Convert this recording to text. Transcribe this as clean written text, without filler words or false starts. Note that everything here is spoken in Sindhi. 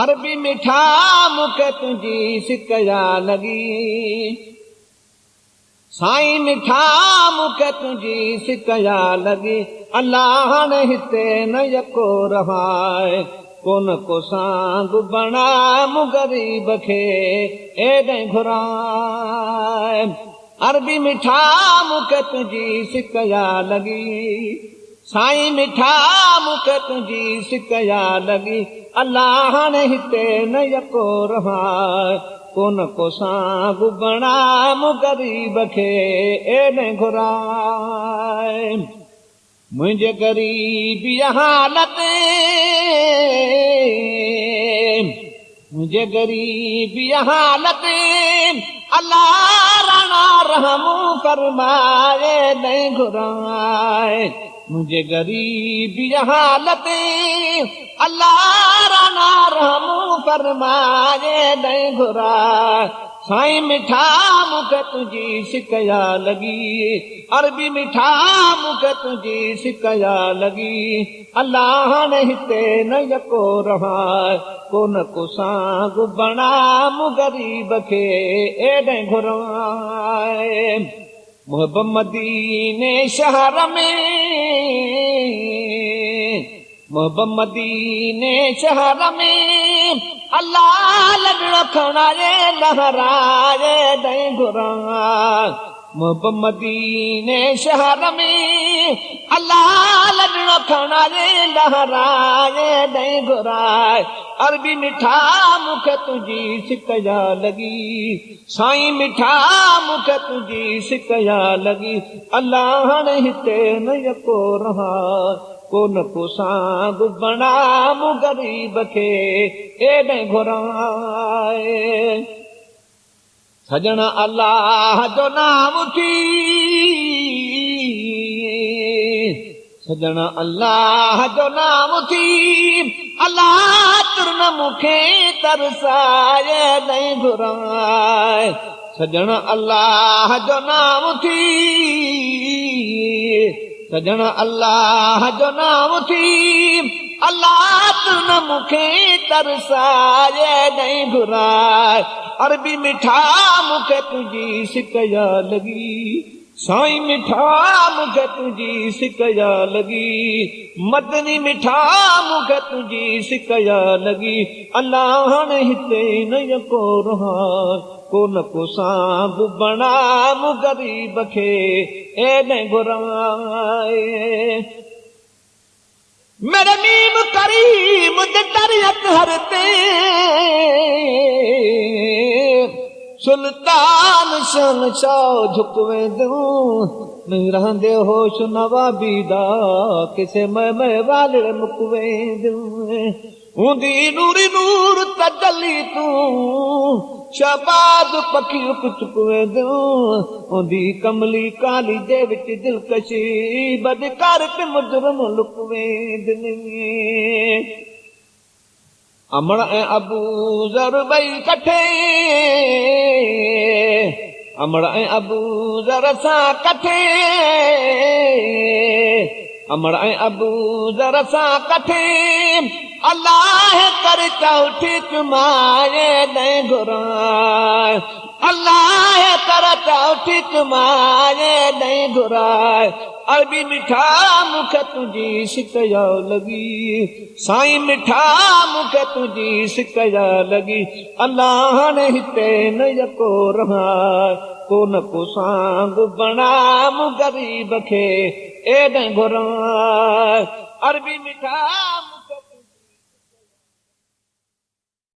عربي مٺا مونکي تنهنجي سڪ جا لڳي. سائين مٺا مونکي تنهنجي سڪ جا لڳي. الله هاڻي هتي نه يڪو رهاء. ڪونه ڪو سانگ بڻاء مون غريب کي ايڏهن گهراء. عربي مٺا مونکي تنهنجي سڪ جا لڳي. سائين مٺا مونکي تنهنجي سڪ جا لڳي. الله هاڻي هتي نه يڪو رهاء. ڪونه ڪو سانگ بڻاء مون غريب کي ايڏهن گهراء. منهنجي غريبي حالت، منهنجي غريبي حالت، الله راڻا رحم فرمائي ڏئي گهرائي. منهنجي غريبي حالت، الله راڻا رحم فرمائي ڏئي گهرائي. سائين مٺا مونکي تنهنجي سڪ جا لڳي. عربي مٺا مونکي تنهنجي سڪ جا لڳي. الله هاڻي هتي نه يڪو رهاء. ڪونه ڪو سانگ بڻاء مون غريب کي ايڏهن گهراء. محب مديني شهر ۾، محب مديني شهر ۾، الله لڏڙو کڻائي لهرائي ڏئي گهراء. محب مديني شهر ۾، الله لڏڙو کڻائي لهرائي ڏئي گهراء. عربي مٺا مونکي تنهنجي سڪ جا لڳي. سائين مٺا مونکي تنهنجي سڪ جا لڳي. الله هاڻي هتي نه يڪو رهاء. ڪونه ڪو سانگ بڻاء مون غريب کي ايڏهن گهراء. سڄڻ الله جو نام ٿي، سڄڻ الله جو نام ٿي، الله تر نه مونکي ترسائي ڏئي گهراء. سڄڻ الله جو نام ٿي، سڄڻ الله جو نام ٿي، الله تر نه مونکي ترسائي ڏئي گهراء. عربي مٺا مونکي تنهنجي سڪ جا لڳي. سائين مٺا مونکي تنهنجي سڪ جا لڳي. مدني مٺا مونکي تنهنجي سڪ جا لڳي. الله هاڻي هتي نه يڪو رهاء. ڪونه ڪو سانگ بڻاء مون غريب کي ايڏهن گهراء. ميري ميم ڪريم دي در اطهر تي سلطان شهنشاهه جهڪ وينديون. نهين رهندي هوش نوابي دا ڪسي مئي مئي والڙي مڪ وينديون. هوندي نوري نور تجلي تون شهباز پکي رڪ چڪ وينديون. هوندي ڪملي ڪالي جي وچ دلڪشي بدڪار تي مجرم لڪ ويندين. امڙ ۽ ابو ذر ٻئي ڪٺي، امڙ ۽ ابو ذر سان ڪٺي، امڙ ۽ ابو ذر سان ڪٺي، الله ڪر چوٺي چمائي ڏئي گهراء. الله ڪر چوٺي چمائي ڏئي گهراء. عربي مٺا مونکي تنهنجي سڪ جا لڳي. سائين مٺا مونکي تنهنجي سڪ جا لڳي. الله هاڻي هتي نه يڪو رهاء. ڪونه ڪو سانگ بڻاء مون غريب کي ايڏهن گهراء. عربي مٺا.